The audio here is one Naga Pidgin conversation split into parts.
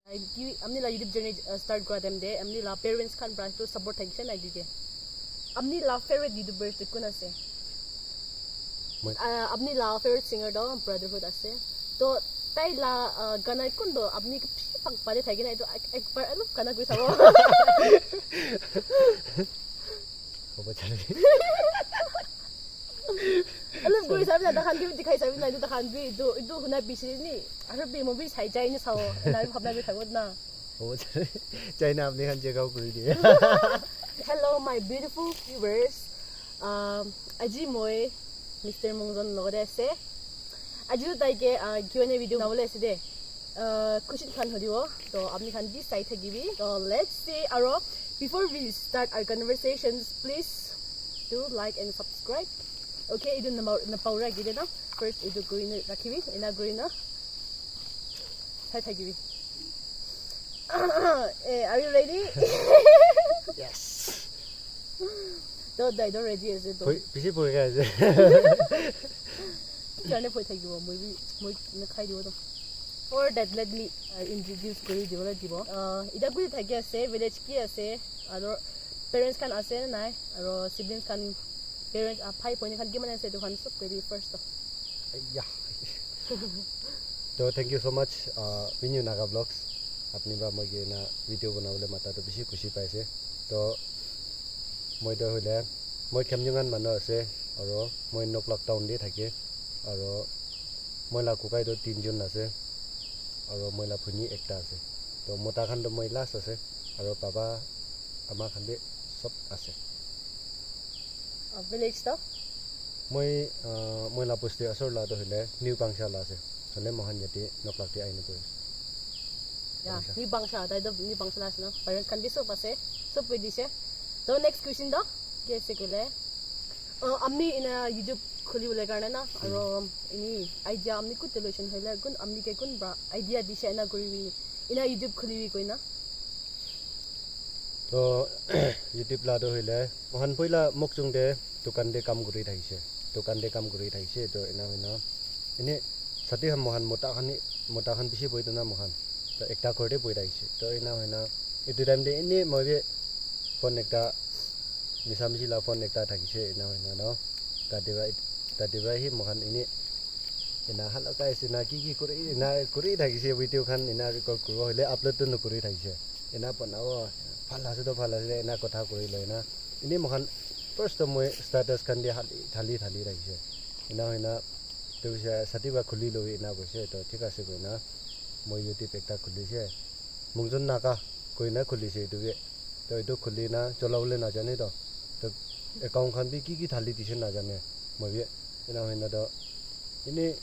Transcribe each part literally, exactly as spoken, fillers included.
Ai, ki, apni la YouTube journey, uh, start kura time te, apni la parents khan pra to support thakishe na etu ke? Apni la favorite YouTubers tu kun ase? Moi- Uh, apni la favorite singer to Brotherhood ase. To tai la, uh, gana kun to apni ke bishi bhal pale thaki na etu ek, ek bar alop gana koi sabo. Hobo chale. Alop koi sabi na, takhan ke bi dikhai sabi na, etu takhan bi etu, etu huna bishi ni. Aru bi mo bi sai jai ni sao. Na bi bhabna bi thagot na. Hobo chale. China apni khan check out kuri diye. Hello, my beautiful viewers. Um, aji moi Mister Mongzon logode ase. Aji to tai ke, uh, Q and A video nabole ase de. Uh, question khan hodibo. To apni khan bi sai thakibi. To let's see. Aro before we start our conversations, please do like and subscribe. Okay, etu na paura gide na. First etu kuri na rakhibi. Ena kuri na. Sai thakibi. Eh, are you ready? Yes. To dai to ready ase to. Poi- Pisi poi ka ase. Karne poi thakibo, moi bi, moi na khai dibo to. For that, let me, uh, introduce kuri dibo le dibo. Uh, ita kuri thaki ase, village ki ase, aro parents khan ase na nai, aro siblings khan, parents, uh, bhai bhoni khan kiman ase etu khan sob koi di first to. Yeah. To thank you so much, uh, Minu Naga Vlogs. Apni ba moi ke na video banabole mata to bishi khushi paise. To moi to hoile moi Khemjungan manu ase, aro moi Noklak town de thake, aro moi la kukai to tinjon ase, aro moi la bhoni ekta ase. To mota khan to moi last ase, aro baba ama khan bi sob ase. Uh, village to? Moi, uh, moi la bosti asor la to hoile New Pangsa la ase. Hoile mohan yate Noklak te aina koi ase. Yeah, New Pangsa, tai to New Pangsa la ase na. Parents khan bi sob ase, sob koi dise. To next question to, ki ase koile? Uh, ami ina YouTube khuli bole karne na, aro ini idea ami kut te loichon hoile, kun ami ke kun ba idea dise ina kuri bi, ina YouTube khuli bi koi na. To YouTube la to hoile mohan poila Mokchung te dukan te kam kuri thakise. Dukan te kam kuri thakise to ena hoina. Ene sati khan mohan mota khan ni, mota khan bishi bohi thana mohan. To ekta ghor te bohi thakise. To ena hoina etu time te ene moi bi phone ekta misa misi la phone ekta thakise ena hoina no. Tate para tate para hi mohan ene ena halaka ase na ki ki kuri ena kuri thakise video khan ena record kuribo hoile upload to nokuri thakise. Ena banabo bhal ase to bhal ase ena kotha kuri loi na. Ene mohan first to moi status khan de hali thali thali thakise. Ena hoina to sati para khuli lobi ena koise to thik ase koina moi YouTube ekta khulise. Mungjon Naga koina khulise etu bi. To etu khuli na cholabole najane to. To account khan bi ki ki thali dise najane. Moi bi ena hoina to ini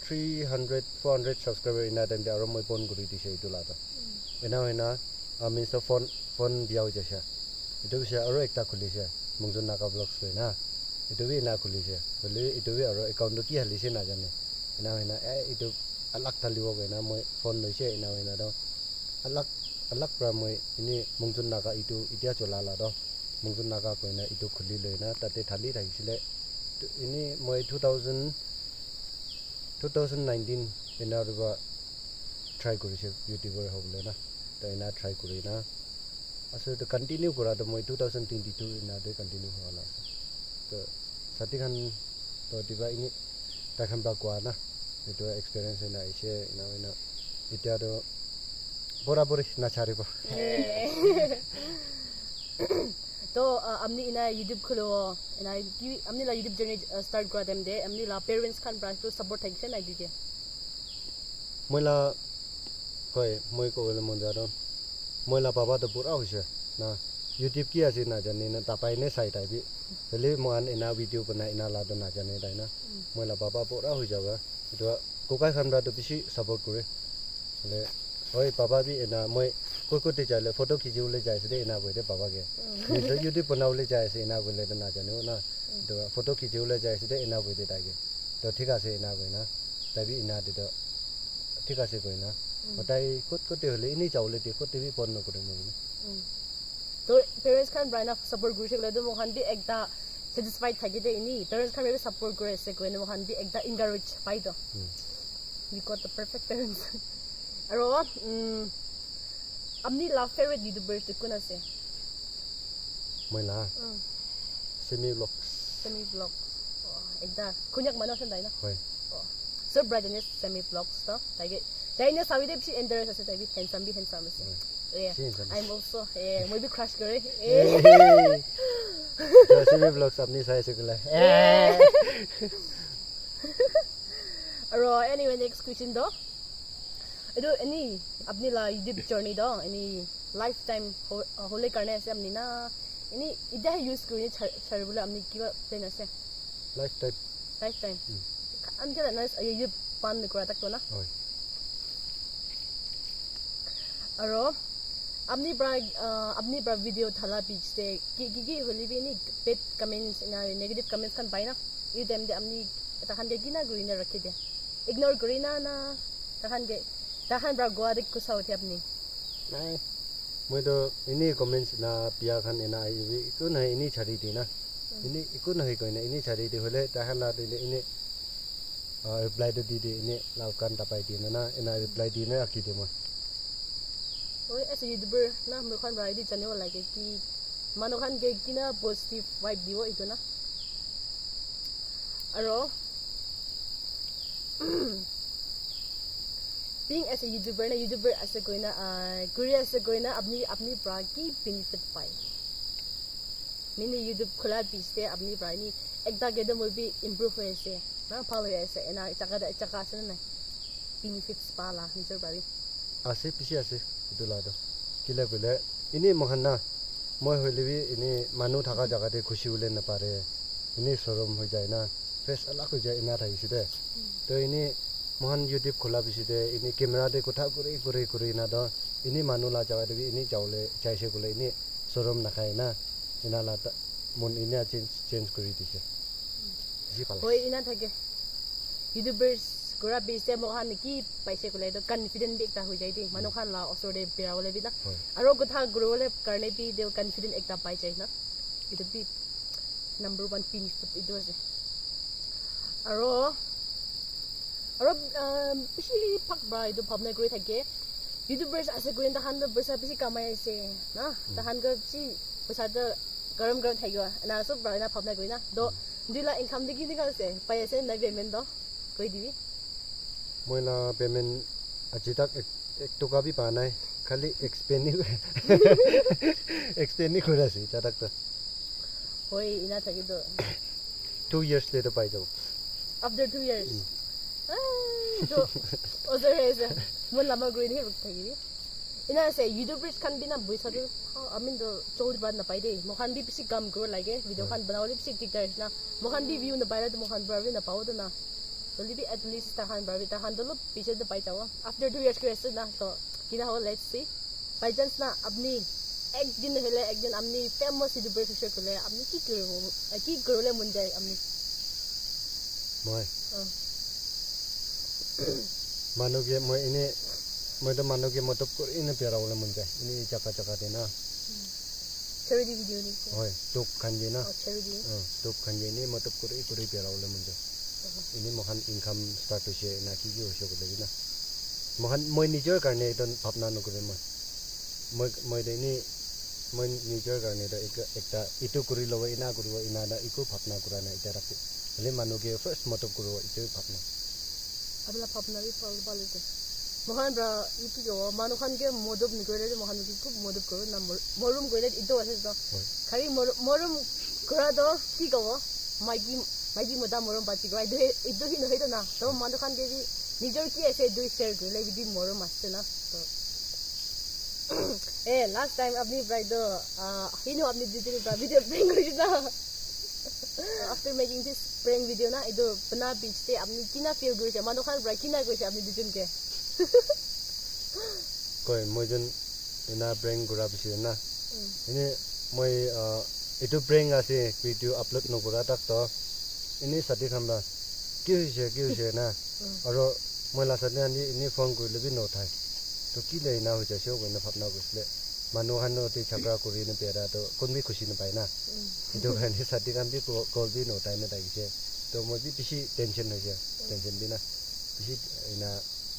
three hundred, four hundred subscriber ena time te aro moi bon kuri dise etu la to. Ena hoina, ah, means to phone, phone biya hoi jaise. Etu bishe aro ekta khulise, Mungjon Naga Vlogs koina. Etu bi ena khulise. Hoile etu bi aro account to ki halise najane. Ena hoina, eh, etu alak thalibo koina moi phone loise, ena hoina to alak, alak pra moi ini Mungjon Naga etu itia chola la to. Mungjon Naga koina etu khuli loina tate thali thakisile. Ini moi two thousand, two thousand nineteen ena ruba try kurise YouTuber hobole na. To ena try kuri na. Ase to continue kura to moi two thousand twenty-two ena de continue hua la ase. To sati khan to diba ini tai khan ba kua na. Etu experience ena aise ena hoina. Etia to bora bori na charibo. To, uh, amni ina YouTube khulo, ina ki, amni la YouTube journey, uh, start kura time te, amni la parents khan pra to support thakise na etu ke? Moi la, hoi, moi kobole mon ja to, moi la baba to pura hoise na, YouTube ki ase na jane na, tapai ne sai tai bi. Hoile mohan ena video banai ena la to na jane tai na. Moi la baba pura hoi jaba. Etu kokai khan pra to bishi support kure. Hoile, hoi, baba bi ena, moi kot kot te jaile photo khichi bole jai ase de ena koi de baba ke. Nijo YouTube banabole jai ase ena koile to na jane na. To photo khichi bole jai ase de ena koi de tai ke. To thik ase ena koi na. Tai bi ena de to thik ase koi na. Hotai kot kot te hoile ini jabole de kot te bi bon nokore moi. To parents khan pra na support kurise koile to mohan bi ekta satisfied thaki de ini. Parents khan bi support kuri ase koine mohan bi ekta encourage pai to. We got the perfect parents. Aro, um, apni la favorite YouTuber tu kun ase? Moi la Mm. Semi Vlogs. Semi Vlogs. Oh, ekta Konyak manu ase tai na? Hoi. Oh. So bright and Semi Vlogs to. Tai ke tai ne sabi de bishi interest ase, tai bi handsome bi handsome ase. Mm. Yeah. Si handsome. I'm also, yeah, moi bi crush kore. Hey. To Semi Vlogs apni sai ase kula. Aro anyway, next question to. Etu any apni la YouTube journey to any lifetime ho- hole karne ase apni na? Any ida use kuri char char bole apni kiba plan ase? Lifetime. Lifetime. Mm. Until unless YouTube ban kura tak to na. Hoi. Aro apni pra uh, apni pra video thala beach te ki ki ki holi bi ni bad comments na negative comments kan pai na. Etu time te apni takhan ke kina kuri na rakhi de? Ignore kuri na na takhan ke takhan pra goa de kusa uthi apni? Nai. Moi to ini comments na pia khan ena ai bi iku na ini chari di na. Ini iku na hoi koi na ini chari di hole tahan la ini ini uh, reply to di di ini lau kan tapai di na na ena reply di na aki di mo. Oi, as a YouTuber na moi khan pra etu janibo lage ki manu khan ke kina positive vibe dibo etu na. Aro being as a YouTuber na YouTuber ase koina uh, kuri ase koina apni apni pra ki benefit pai? Mini YouTube khula piece te apni pra ni ekta ke to moi bi improve hoi ase na bhal hoi ase ena jaga jaga ase na nai? Benefits pa la nijor pra bi. Ase bishi ase etu la to kila koile ini mohan na moi hoile bi ini manu thaka jaga te khushi hole na pare ini sorom hoi jai na face alak hoi jai ena thakise de to ini mohan YouTube khola bishi de ini camera de kotha kuri kuri kuri na to ini manu la jaga te bi ini jawole jaise koile ini sorom nakhai na ena la ta- mon ini change change kuri dise bishi bhal Hoi, ena thake. YouTubers kura base te mohan ki paise koile to confident bi ekta hoi jai de manu khan la osor te bera bole bi na. Hoi. Aro kotha kuri bole karne bi de confident ekta pai jai na. Etu bi number one benefit etu ase. Aro aro um, bishi bhag pra etu bhabna kuri thake. YouTubers ase koina takhan to paisa bishi kamai ase na. Takhan to bishi paisa to garam garam thakibo. Ena sob pra ena bhabna kuri na. To dui lakh income de kini ka ase? Pai ase na payment to? Koi dibi. Moi la payment aji tak ek, ek toka bi pa nai khali extend ni extend ni kura ase ja tak to Hoi, ena thake to. Two years te to pai jabo. After two years. Ah, to. Ozor hai ase. Mon lama kuri ni ruk thaki bi. Ena ase YouTubers khan bi na buisa tu. I mean to chol ba na pai de. Mohan bi bishi kam kuro lage. Video khan bana bole bishi dikdar na. Mohan bi view na pai la to mohan pra bi na pao to na. Joldi bi at least tahan pra bi tahan to lop piche to pai jabo. After two years kuri ase na to. Kina ho, let's see. By chance na apni ek din hele ek din apni famous YouTuber hoi se koile apni ki kuri ki kuri bole mon jai apni? Moi Oh. manu ke moi ini moi to manu ke motop kuri ini pyara bole mon jai ini jaga jaga te na. Charity video ni. Hoi, tok khan ke na. Oh, charity. Tok khan ke ni matlab kuri kuri pyara bole mon jai. Ini mohan income start hoise na ki ki hoise koile bi na. Mohan moi nijor karne ekdom bhabna nokore moi. Moi moi de ni moi nijor karne to ek- ekta itu kuri lobo ina kuribo ina na iku bhabna kura na eta rakhi. Hoile manu ke first matlab kuribo itu bhabna. Apni la bhabna bi bhal bhal ase. Mohan pra itu jo manu khan ke modop nikore je mohan ke khub modop kore na mor- morom kore itu ase to. Khali mor- morom kora to ki kobo? Maiki maiki mota morom pachi kora itu itu hi nohoi to na. To manu khan ke bi nijor ki ase itu share korile bi morom ase na. To eh last time apni pra itu ah hino apni duijun pra video prank kuri na. After making this prank video na itu bana beach te apni kina feel kurise manu khan pra kina kurise apni duijun ke? Koi moi jun ena prank kura bishi na. Ini moi ah, itu prank ase video upload nokura tak to ini sati khan ba ki hoise ki hoise na aro moi la sati khan ini phone kurile bi no thai to ki le ena hoise sho koina bhabna kurisile manu khan no te jhagara kuri ne bera to kun bi khushi na pai na itu karne sati khan bi ko- call bi no thai na thakise to moi bi bishi tension hoise tension bi na bishi ena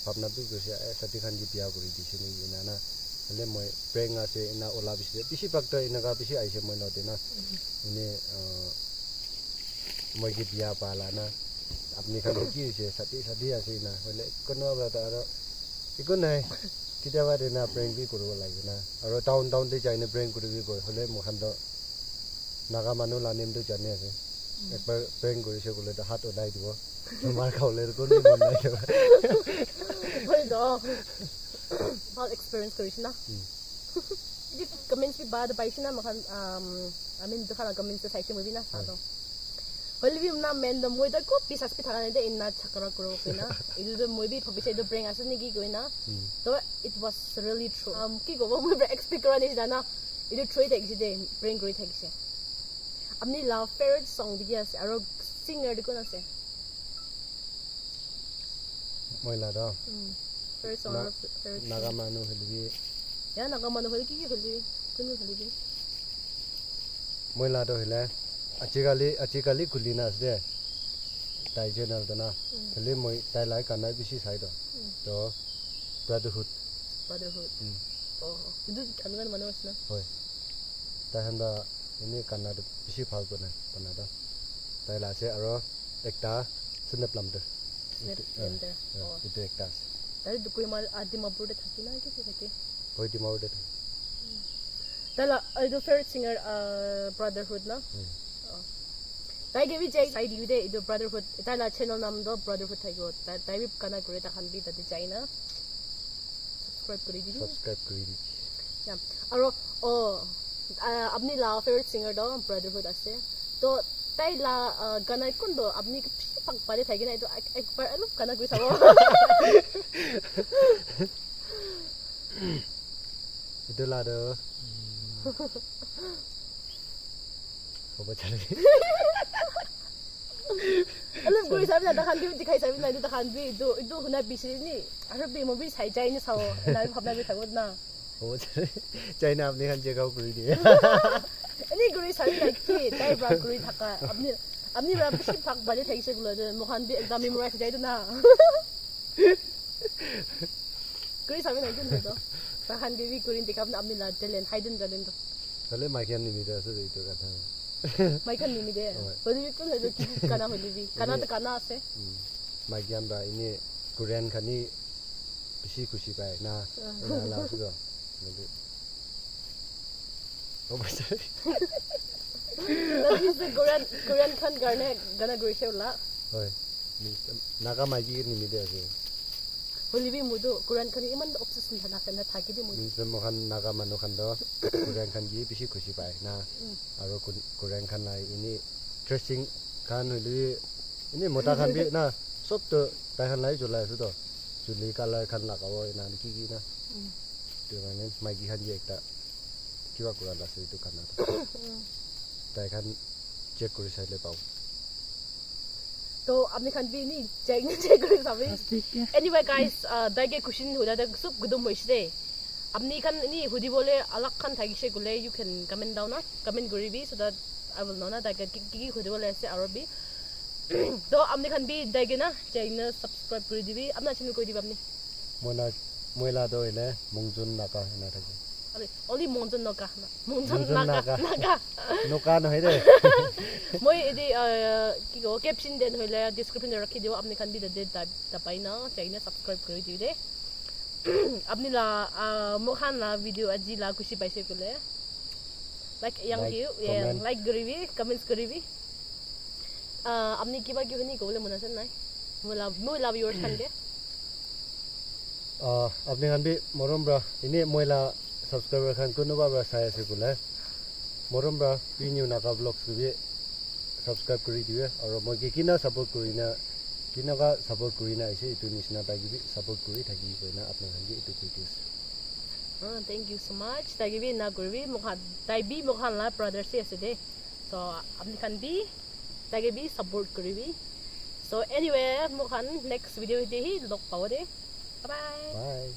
Bhabna bi kurise, "Eh, sati khan ke biya kuri dise naki," ena na. Hoile moi prank ase, ena ola bishi, bishi bhag toh enaka bishi ahise moi logot te na. Ene, ah, moi ke biya pala na. Apni khan toh ki hoise, sati, sati ase na. Hoile kono ba ta aro, eko nai. Ketiaba te na prank bi kuribo lage na. Aro town, town te jai na prank kuribi koi. Hoile moi khan toh Naga manu la name tu jane ase. Ekbar prank kurise koile tu hat ulai dibo. Mar khabole tu kunu mon nai. Hoi to. Bhal experience kurise na. Etu comments bi bad paise na, moikhan, um, I mean, etu khan la comments tu saise moi bi na sa to. Hoile bi na main tu moi tu ko bisas bi thaka nai de, ena chakra kuro koi na. Etu tu moi bi bhabise etu prank ase naki koi na. To it was really true. Um, ki kobo, moi pura expect kura nishina na. Etu true thakise de, prank kuri thakise. Apni la favorite song tu ki ase? Aro singer tu kun ase? Moi la to. Mm. Favorite song Na-, aro favorite Naga singer. Manu hoile bi. Ya, Naga manu hoile ki ki hoile bi. Kunu hoile bi. Moi la to hoile. Ajikali, ajikali khuli na ase de. Tai channel to na. Mm. Hoile moi tai la gana bishi sai to. Mm. To Brotherhood. Brotherhood. Mm. Oh, etu khan khan manu ase na? Hoi. Tai khan toh ene gana toh bishi bhal banai, banai toh. Tai la ase aro ekta Snap Lamter. Snap Etu, eh, Lamter. Eh, Oh. Etu ekta ase. Tai tu Kohima, ah, Dimapur te thaki na ki thaki? Hoi, Dimapur te thaki. Tai la, ah, etu favorite singer, ah, Brotherhood na? Hmm. Oh. Tai ke bi jai sai diu de, etu Brotherhood. Tai la channel nam toh Brotherhood thakibo. Tai, tai bi gana kure, tai khan bi tate jai na. Subscribe kuri dibi. Subscribe kuri dibi. Ya. Aro, oh, ah, apni la favorite singer toh Brotherhood ase. To, tai la, ah, gana kun toh apni bishi bhal pale thaki na, etu ek, ekbar olop gana kuri sabo. Etu la toh, mm, hobo chale. Olop kuri sabi na, takhan bi dikhai sabi na, etu takhan bi, etu, etu huna bishi ni. Aro bi mo bi sai jai ni sao, na bi bhabna bi thakibo na. Hobo chale. Chai na apni khan check out kuri diye. Ani kuri sabi na ki, tai pra kuri thaka. Apni, apni pra bishi bhal pale thakise koile, moikhan bi ekdam memorize jai tu na. Kuri sabi na, etu to. Takhan ke bi kuri dikhab na, apni la talent, hidden talent to. Hoile maiki khan nimite ase etu katha. Maiki khan nimite. Hoi. Hoile bi kun hoile ki ki gana hoile bi. Gana to gana ase. Mm. Maiki khan ba ene Korean khan ni bishi khushi pai na. Ah. Ena la ase to. Oh, sorry. That means the Korean, Korean khan karne gana kurise hola. Hoi. Naga maiki nimite ase. Hoile bi moi tu Korean khan iman obsession thana, thana thaki de moi. Means moikhan Naga manu khan toh Korean khan ke bishi khushi pai na. Mm. Aro kun-, Korean khan la ini dressing khan hoile bi, ini mota khan bi na, sob toh tai khan la hi cholai ase toh. Chuli color khan lagabo ena ki ki na. Mm. Etu karne maiki khan ke ekta kiba kura la ase etu khan la. Mm. Tai khan check kuri saile pabo. To apni khan bi ni check ni check kuri sabi. Anyway guys, uh, tai ke question hoila ta sob kudum hoise de. Apni khan ni hudi bole alag khan thakise koile, you can comment down na, comment kuri bi, so that I will know na tai ke ki ki hudi bole ase aro bi. To apni khan bi tai ke na channel subscribe kuri dibi. Apna channel koi dibi apni. Moi na, moi la toh hoile Mongchon Naga ena thake. Abi, only Mongchon Naga na. Mongchon Mongchon Naga, Naga. Naga. Naga nohoi de. Moi ede, uh, ki ko, caption te nohoile description te rakhi dibo, apni khan bi tate ta, ta pai na, jai na subscribe kuri diyo de. Apni la, uh, moikhan la video aji la khushi paise koile. Like, yang like, diyo, yeah, comment. Like kuri bi, comments kuri bi. Uh, apni kiba kiba ni kobole mon ase nai? Moi la, moi la viewers khan ke. Ah, apni khan bi morom pra, ini moi la subscriber khan kunuba pra sai ase koile, morom pra P New Naga Vlogs ke bi subscribe kuri dibe, aro moi ke kina support kuri na, kina ka support kuri na ase, etu nisina tai ke bi support kuri thaki koina apni khan ke etu koi di ase. Oh, thank you so much. Tai ke bi na kuri bi, moikhan, tai bi moikhan la brother se ase de. So, apni khan bi tai ke bi support kuri bi. So, anyway, moikhan next video te hi log pabo de. Bye bye. Bye.